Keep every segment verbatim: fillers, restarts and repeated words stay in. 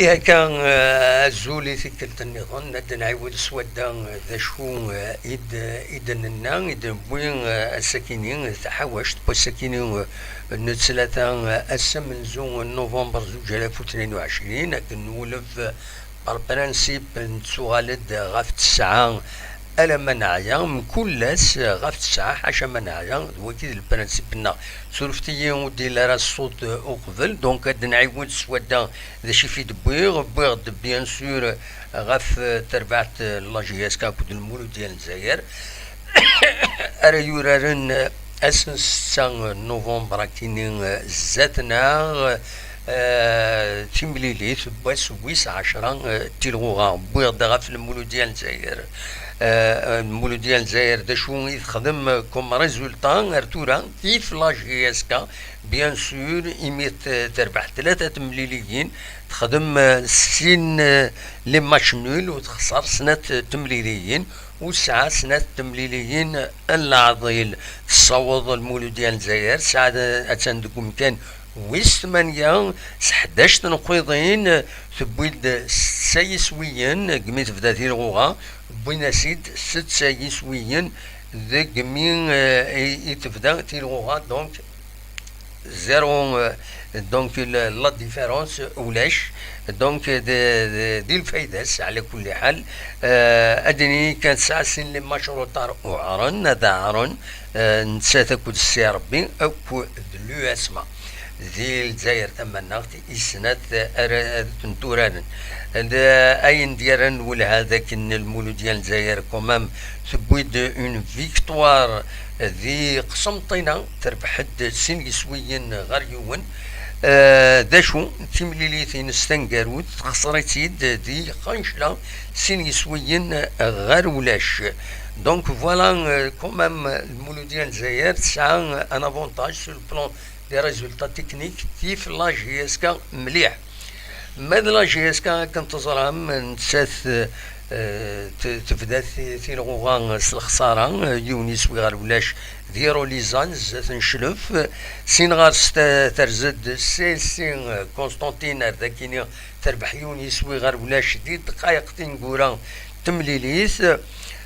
Akka, eh, azul i tikkelt nniḍen, ad d-nɛiwed s wadda, eh, d acu, eh, i d-, i d-nenna, i d-newwi, eh, ass-akini, eh, taḥawact n wass-akini, eh, n ttlata, eh, ass amenzu n november zuǧ alaf u tnin u ɛecrin, akken nwulef, eh, par principe nettuɣal-d ɣef tesɛa alamma neɛya, mkul ass ɣef tesɛa, ḥaca ma neɛya, d wagi d lprinsip-nneɣ. Surfet-iyi ur d-yelli ara ṣṣut uqbel, donc ad d-nɛiwed s wadda d acu i fi d-wwiɣ. Wwiɣ-d, bien sûr, ɣef terbaɛt n la J S K akked Lmuludya n Lezzayer ara yuraren ass n setta november akini, eh, zdat-neɣ, eh, timlilit n wass wis ɛecra, eh, tilɣuɣa. Wwiɣ-d ɣef Lmuludya n Lezzayer, eh, Lmuludya n Lezzayer d acu i texdem, eh, comme résultat ar tura, tif la J S K, bien sûr, imi t-, terbeḥ tlata temliliyin, texdem, eh, sin, eh, les matchs nuls u texṣer snat temliliyin, u tesɛa snat temliliyin n leɛḍil. Tessaweḍ Lmuludya n Lezzayer, tesɛa, attan deg umkan wis tmanya, s ḥdac tneqqiḍin, tewwi-d setta yiswiyen, degmi tebda tilɣuɣa, wwin-as-id setta yiswiyen, degmi, eh, i, i tebda tilɣuɣa, donc, zéro, euh, donc, la, la différence, ulac. Donc, de, de, di lfayda-s, ɛla kulli ḥal. Euh, ad d-nini kan tesɛa sin les matchs retard uɛren, ad ɛren, euh, nettat akked Ssi Rebbi, akked l'U S M A. Di Lezzayer Tamaneɣt, i snat ara, ad tent-uraren. D, ayen d-yerran lwelha d akken Lmuludya n Lezzayer, quand même, tewwi-d une victoire di Qsenṭina, terbeḥ-d sin yiswiyen ɣer yiwen. Eh, d acu, timlilit-ines taneggarut, texṣer-itt-id di Xancla, sin yiswiyen ɣer ulac. Donc voilà, eh, quand même, Lmuludya n Lezzayer tesɛa un avantage sur le plan des résultats techniques, tif la J S K mliḥ. Ma d la J S K, akken teẓram, nettat, eh, t-, tebda ti-, tilɣuɣa s lexsara, eh, yiwen yiswi ɣer ulac di Rolizan, zdat n Cclef. Sin ɣer-s ta-, terza-d C S C, eh, Constantine, ar dakini terbeḥ yiwen yiswi ɣer ulac di ddqayeq tineggura temlilit.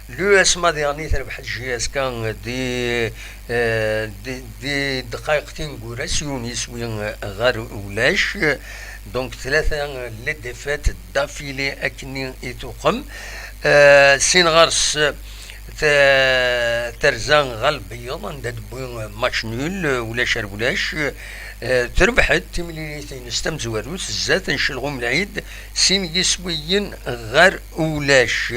L'U S M A diɣen terbeḥ-d J S K di, eh, di, di ddqayeq tineggura s yiwen yiswi ɣer ulac. Donc tlata les défaites d'affilée akkenni i tuqem. Eh, sin ɣer-s t-, terza ɣer Lbeyyeḍ, anda d-tewwi match nul, ulac ar ulac. Eh, terbeḥ-d timlilit-ines tamezwarut zdat n Celɣum Lɛid, sin yiswiyen ɣer ulac.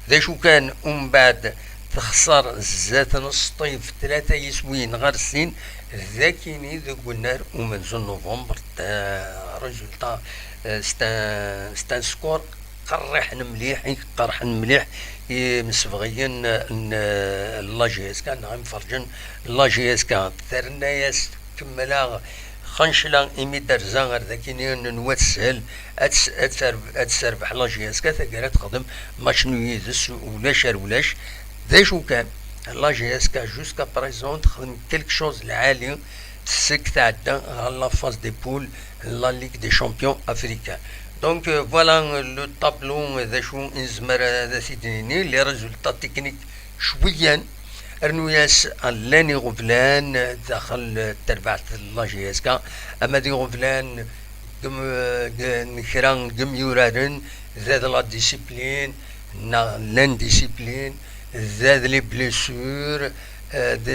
D acu kan, umbeɛd texṣer zdat n Sṭif, tlata yiswiyen ɣer sin. D akini deg unnar umenzu n november, eh, résultat, eh, c'est un, c'est un score qerriḥen mliḥ, i iqerḥen mliḥ imsebɣiyen n, n la J S K, neɣ imferǧen n la J S K. Terna-yas, kemmleɣ Xancla imi d-terza ar dakini n Wat Sehel, ad s-, ad terb-, ad terbeḥ la J S K, taggara texdem match nul yid-s, ulac ar ulac. D acu kan, la J S K jusqu'à présent texdem quelque chose lɛali, tessek tɛedda ɣer la phase des poules n la Ligue des Champions africains. Donc, euh, voilà, euh, le tableau, euh, d acu i nezmer ad t-id-nini, les résultats techniques cwiyan, rnu-yas llan iɣeblan daxel, euh, terbaɛt n la J S K, ama d iɣeblan n, n kra n yimyuraren, d la discipline, neɣ l'indiscipline, d les blessures, eh, d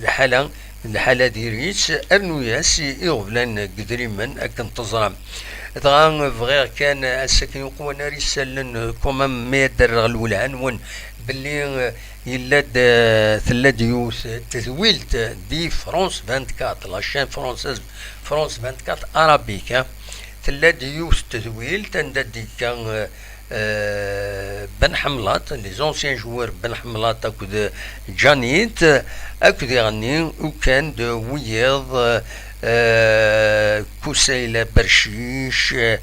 lḥala, lḥala diri-tt, rnu-yas i, iɣeblan n yedrimen akken teẓram. Dɣa bɣiɣ kan ass-akin uqwan ar isallen, quand même, mi ad d-rreɣ lwelha-nwen belli, eh, yella-d, eh, tella-d yiwet tedwilt di France vingt-quatre, la chaîne française France vingt-quatre arabique, hein. Tella-d yiwet tedwilt anda d-yekka, eh, eh, Ben Ḥemlaṭ, les anciens joueurs Ben Ḥemlaṭ akked Djanit, akked iɣenni ukan d wiyiḍ, eh, Kusayla Bercic, eh,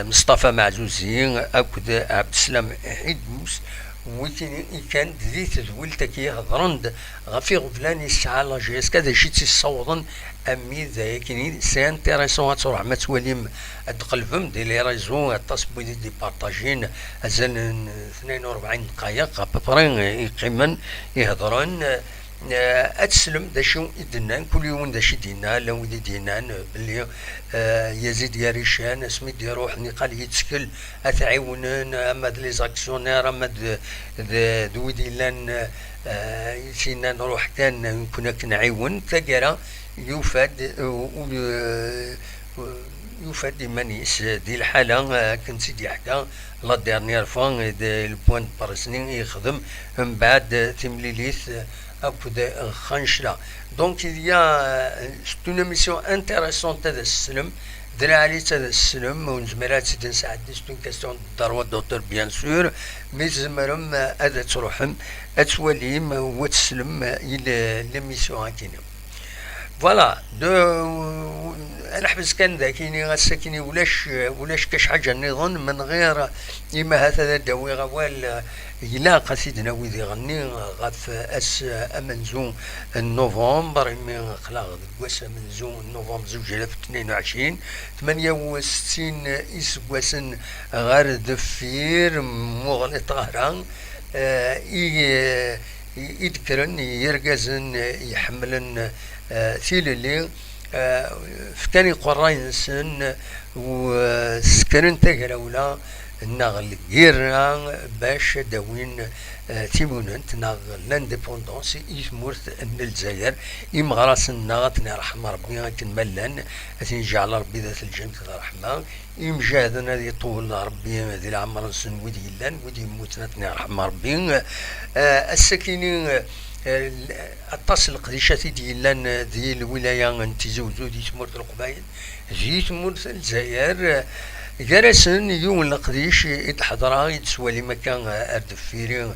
Meṣṭafa Meɛzuzi akked Ɛebdeslam Ḥidus. Wikini ikan di tedwilt-agi hedren-d ɣef iɣeblan i tesɛa la G S K, d acu i tt-yessawḍen am wid ayakini. C'est intéressant, ad tṛuḥem ad twalim, ad d-tqelbem di les réseaux, aṭas n wid i d-ipartajin, azal n tnayen u rebɛin dqayeq à peu près i yeqqimen, ihedren. Eh, ad teslem d acu i d-nnan, kul yiwen d acu i d-yenna, llan wid i d-yennan, eh, belli, eh, Yazid Yarican, asmi d-iruḥ, niqal yettkel ad t-ɛiwnen, ama d les actionnaires, ama d, d, d wid yellan, eh, i s-yennan ruḥ kan, nekkni ad k-nɛiwen. Taggara, yufa-d, eh, u-, eh, yufa-d iman-is di lḥala, eh, akken tt-id-yeḥka la dernière fois, eh, de, le point de presse-nni i yexdem mbeɛd, eh, timlilit, eh, akked, eh, Xancla. Donc, il y a, euh, c'est une émission intéressante ad as-teslem, d lɛali-tt ad as-teslem, ur nezmir ad tt-id-nesɛeddi, c'est une question de droit d'auteur, bien sûr, mais tzemrem, euh, ad tṛuḥem, ad twalim, euh, u ad teslem, euh, i le-, l'émission-agi. Voilà, de, ad neḥbes kan dakini, ass-akini ulac, ulac kac ḥaǧa nniḍen, من غير, ima ahat ad d-awiɣ awal, ilaq ad t-id-nawi diɣenni ɣef ass amenzu n novembre, imi aql-aɣ deg wass amenzu n novembre zuǧ alaf u tnin u ɛecrin, tmanya u settin iseggasen ɣer deffir, mmuɣlit ara, eh, i, i d-kkren yergazen iḥemmlen, eh, tilelli, eh, fkan iqerray-nsen, u, eh, sekren tagrawla neɣ lgirra bac ad d-awin, eh, timunent neɣ l'indépendance i tmurt n Lezzayer. Imeɣrasen-nneɣ ad ten-iṛḥem Ṛebbi akken ma llan, ad ten-iǧɛel Ṛebbi d at lǧennet d ṛṛeḥma. Imjahden ad iṭuwel Ṛebbi di leɛmer-nsen, wid yellan, wid yemmuten ad ten-iṛḥem Ṛebbi. Eh, ass-akini, eh, aṭas n leqdicat i d-yellan di lwilaya n Tizi Wezzu, di tmurt n Leqbayel, di tmurt n Lezzayer. Gar-asen yiwen n leqdic i d-ḥeḍreɣ, i d-swalim akka, eh, ar deffir-i,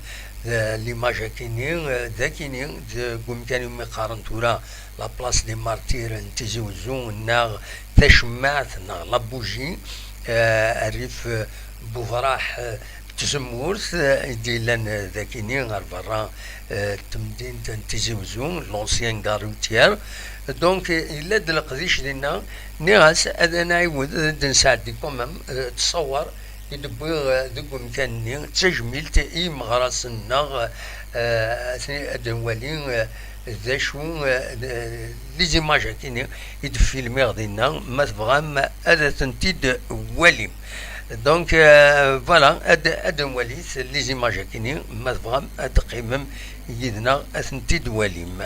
eh, l'image akini, eh, d akini, deg umkan umi qqaren tura la place des martyrs n Tizi Wezzu, neɣ tacemmaɛt, neɣ la bougie, eh, rrif, eh, n ubraḥ, eh, n tzemmurt, eh, i d-yellan, eh, dakini ɣer berra, eh, n temdint n Tizi Wezzu, l'ancienne gare routière. Donc, eh, yella-d leqdic dinna, nniɣ-as ad nɛiwed, ad d-nesɛeddi quand même, eh, ttṣawar i d-wwiɣ, eh, deg umkan-nni, d tajmilt i yimeɣrasen-nneɣ, eh, ad ten-, ad nwali, eh, d acu, eh, d, les images akini i d-filmiɣ dinna, ma tebɣam ad tent-id-walim. Donc, eh, voilà, ad, ad nwalit les images akini, ma tebɣam ad teqqimem yid-neɣ ad tent-id-walim.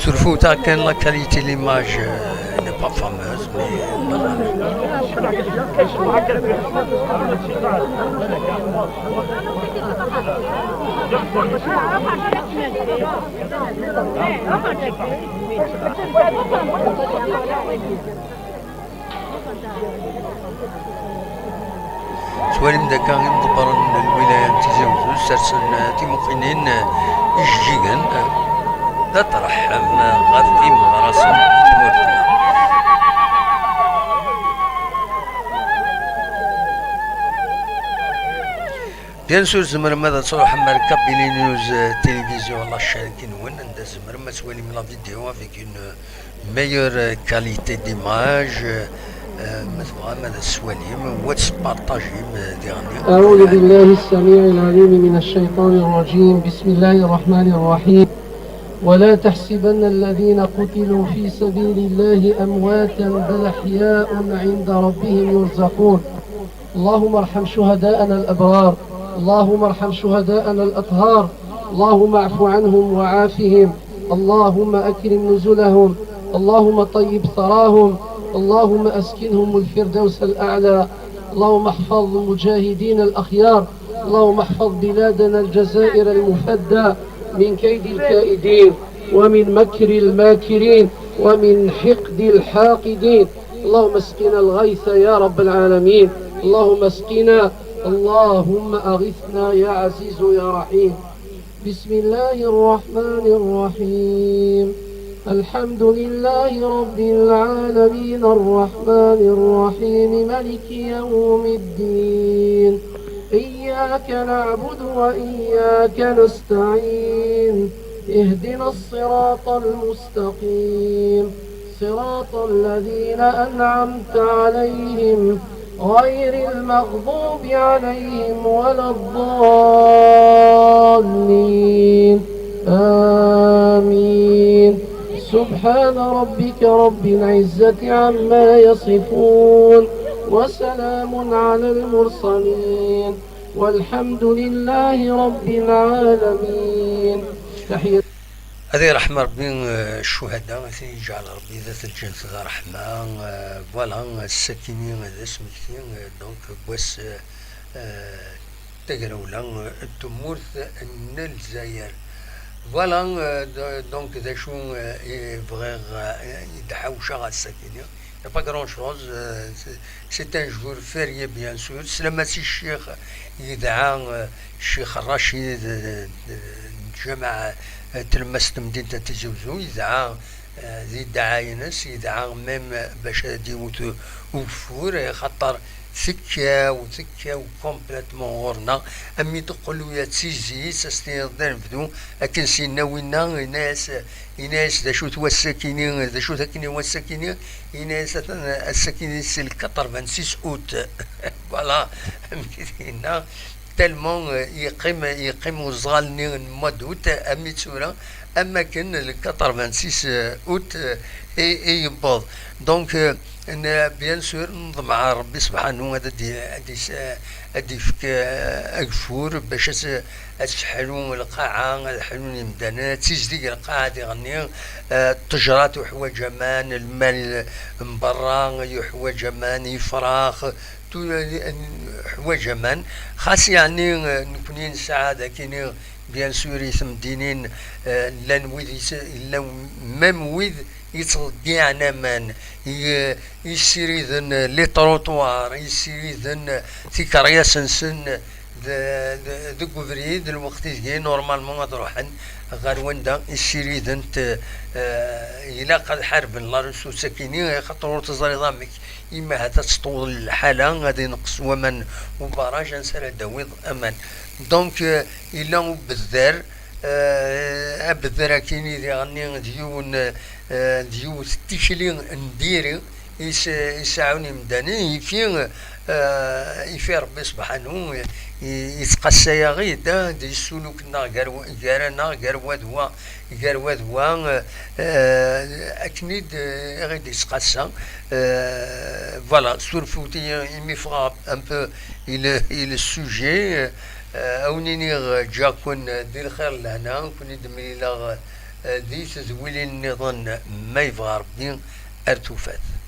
Surfemt-aɣ kan, la qualité de l'image, euh, n'est pas fameuse, mais Tettwalim d akka imḍebbren n lwilaya n Tizi Uzzu ssersen timuqinin ijeǧǧigen d aṭreḥḥem ɣef imeɣrasen n tmurt-nneɣ. Bien sûr, tzemrem ad truḥem ar Kabylie News, euh, télévision, la chaîne-nwen, anda tzemrem ad twalim la vidéo avec une meilleure, euh, qualité d'image, euh, euh, ma tebɣam ad as-twalim, u ad s-partajim, euh, diɣen. أعوذ بالله السميع العليم من الشيطان الرجيم. بسم الله الرحمن الرحيم. ولا تحسبن الذين قتلوا في سبيل الله أمواتا بل أحياء عند ربهم يرزقون. اللهم ارحم شهداءنا الأبرار. اللهم ارحم شهداءنا الأطهار. اللهم اعف عنهم وعافهم. اللهم أكرم نزلهم. اللهم طيب ثراهم. اللهم أسكنهم الفردوس الأعلى. اللهم احفظ المجاهدين الأخيار. اللهم احفظ بلادنا الجزائر المفدى من كيد الكائدين ومن مكر الماكرين ومن حقد الحاقدين. اللهم اسقنا الغيث يا رب العالمين. اللهم اسقنا. اللهم أغثنا يا عزيز يا رحيم. بسم الله الرحمن الرحيم. الحمد لله رب العالمين، الرحمن الرحيم، ملك يوم الدين. إياك نعبد وإياك نستعين. اهدنا الصراط المستقيم. صراط الذين أنعمت عليهم غير المغضوب عليهم ولا الضالين. آمين. سبحان ربك رب العزة عما يصفون. وسلام على المرسلين. والحمد لله رب العالمين. تحية. Ad iṛḥem Ṛebbi, eh, ccuhada, ad ten-yeǧɛel Ṛebbi dat lǧennet d ṛṛeḥma, eh, voilà, ass-akini d asmekti, eh, donc, n wass, eh, eh, tagrawla, eh, n tmurt n Lezzayer. Voilà, eh, d-, donc, d acu, eh, i bɣiɣ, eh, i d-ḥawceɣ ass-akini. Il n'y a pas grand-chose, euh, c'est, c'est un jour férié, bien sûr. Slamma i ccix yedɛa, euh, ccix Racid, euh, n lǧameɛ, euh, tlemmast n temdint n Tizi Uzzu, yedɛa, euh, di ddeɛɛa-ines, yedɛa même, euh, bac ad d-iwet ugeffur, axaṭer tekkaw, tekkaw complètement ɣur-neɣ, am mi teqqel uya d tizi, s as-tiniḍ d anebdu, akken s-yenna winna, yenna-yas, yenna-yas d acu-t wass-akini, d acu-t akkenni wass-akini, yenna-yas atan ass-akini c'est le quatre-vingt-six août. Voilà, amek i t-yenna, tellement, euh, yeqqim, yeqqim uẓɣal-nni n mois d'août, am mi d tura, am akken le quatre-vingt-six août, euh, i, i yewweḍ. Donc, euh, n-, bien sûr, neḍmeɛ Ṛebbi subḥanu ad d-, ad d-, ad d-yefk, euh, ageffur bac ad, ad teḥlu lqaɛa, ad ḥlun yimdanen, ad tizdeg lqaɛa diɣenni, euh, ttejṛa tuḥwaǧ aman, lmal n berra yuḥwaǧ aman, ifrax, tu-, ḥwaǧ aman. Xas yeɛni, euh, nekni nesɛa dagini, bien sûr, i temdinin, euh, llan wid is-, llan même wid yettḍeyyiɛen aman, i, yessiriden les trottoirs, yessiriden tikeryas-nsen de-, de-, deg ubrid, lweqt ideg normalement ad ruḥen ɣer wanda i ssirident, eh, ilaq ad ḥarben la ressource akini, axaṭer ur teẓriḍ amek, imi ahat ad teṭṭew lḥala, ad ineqqes waman n ubaraj, ansi ara d-tawiḍ aman. Donc, eh, yella ubedder, eh, abedder akini diɣenni d yiwen, eh, d yiwet tikli n diri, yesɛun imdanen, ifi, ifi Rebbi subḥanu, yettqassay-aɣ-id, ad yessuluk-nneɣ gar-aneɣ, gar wadwa, gar wadwa, akken i d-yettqassa. Voilà, surfut-iyi imi ffɣeɣ un peu i le sujet. A wen-iniɣ ǧǧiɣ-ken di lxir, lehna, ken-id-mlileɣ di tedwilin nniḍen, ma yebɣa Rebbi, ar tufat.